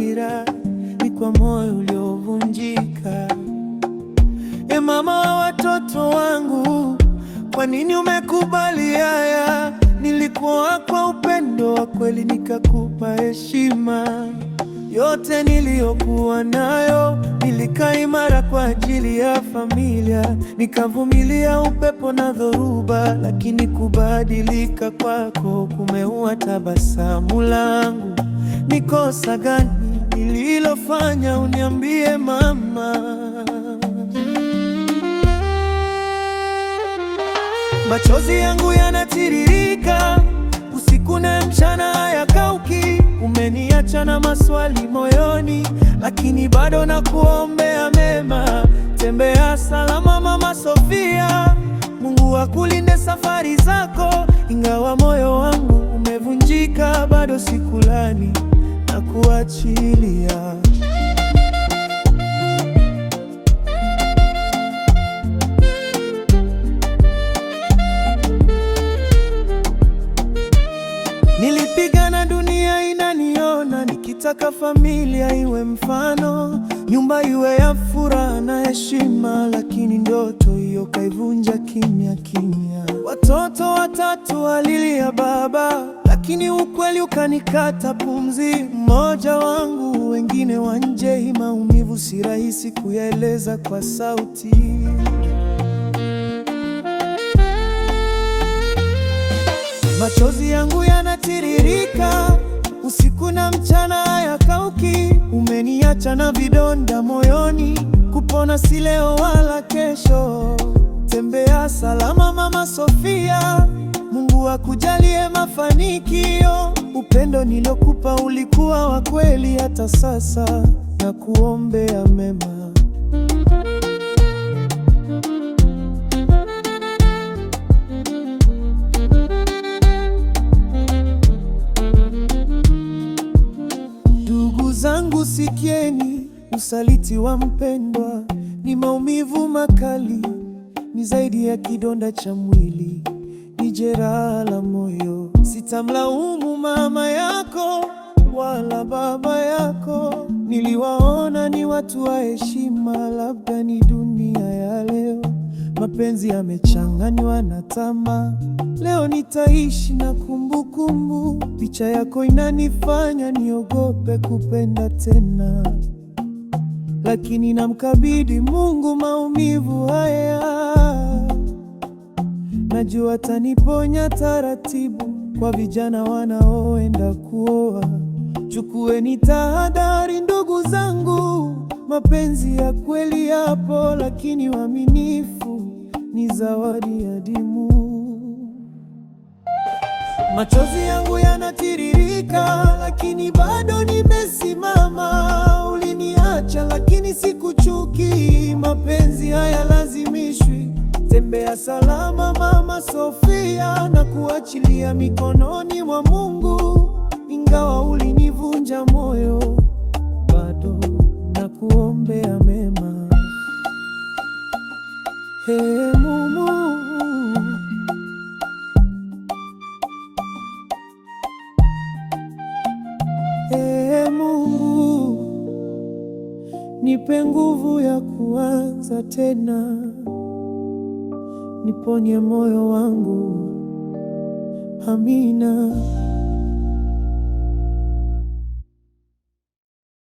hasira, ni kwa moyo uliovunjika. E mama wa watoto wangu, kwa nini umekubali haya? Nilikuoa kwa upendo wa kweli, nikakupa heshima yote niliyokuwa nayo. Nilikaa imara kwa ajili ya familia, nikavumilia upepo na dhoruba, lakini kubadilika kwako kumeua tabasamu langu. Ni kosa gani nililofanya? Uniambie mama. Machozi yangu yanatiririka usiku na mchana, hayakauki. Umeniacha na maswali moyoni, lakini bado nakuombea mema. Tembea salama Mama Sofia, Mungu akulinde safari zako. Ingawa moyo wangu umevunjika, bado sikulani na kuachilia. Nilipigana, dunia inaniona, nikitaka familia iwe mfano, nyumba iwe ya furaha na heshima, lakini ndoto hiyo kaivunja kimya kimya. Watoto watatu walilia baba, lakini ukweli ukanikata pumzi. Mmoja wangu, wengine wa nje. Hii maumivu si rahisi kuyaeleza kwa sauti. Machozi yangu yanatiririka usiku na mchana, hayakauki. Umeniacha na vidonda moyoni, kupona si leo wala kesho. Tembea salama Mama Sofia, Mungu akujalie mafanikio. Upendo nilokupa ulikuwa wa kweli, hata sasa nakuombea mema. Ndugu zangu sikieni, usaliti wa mpendwa ni maumivu makali, ni zaidi ya kidonda cha mwili, ni jeraha la moyo. Sitamlaumu mama yako wala baba yako, niliwaona ni watu wa heshima, labda ni dunia ya leo. Mapenzi yamechanganywa na tamaa. Leo nitaishi na kumbukumbu, picha yako inanifanya niogope kupenda tena, lakini namkabidhi Mungu maumivu haya, najua ataniponya taratibu. Kwa vijana wanaoenda kuoa, chukueni tahadhari ndugu zangu, mapenzi ya kweli yapo, lakini uaminifu ni zawadi adimu. Machozi yangu yanatiririka, lakini bado nimesimama. Uliniacha lakini sikuchuki, mapenzi hayalazimishwi. Tembea salama Mama Sofia, na kuachilia mikononi mwa Mungu. Ingawa ulinivunja moyo, bado nakuombea mema. Hey, Mungu. Ee Mungu, nipe nguvu ya kuanza tena, niponye moyo wangu. Amina.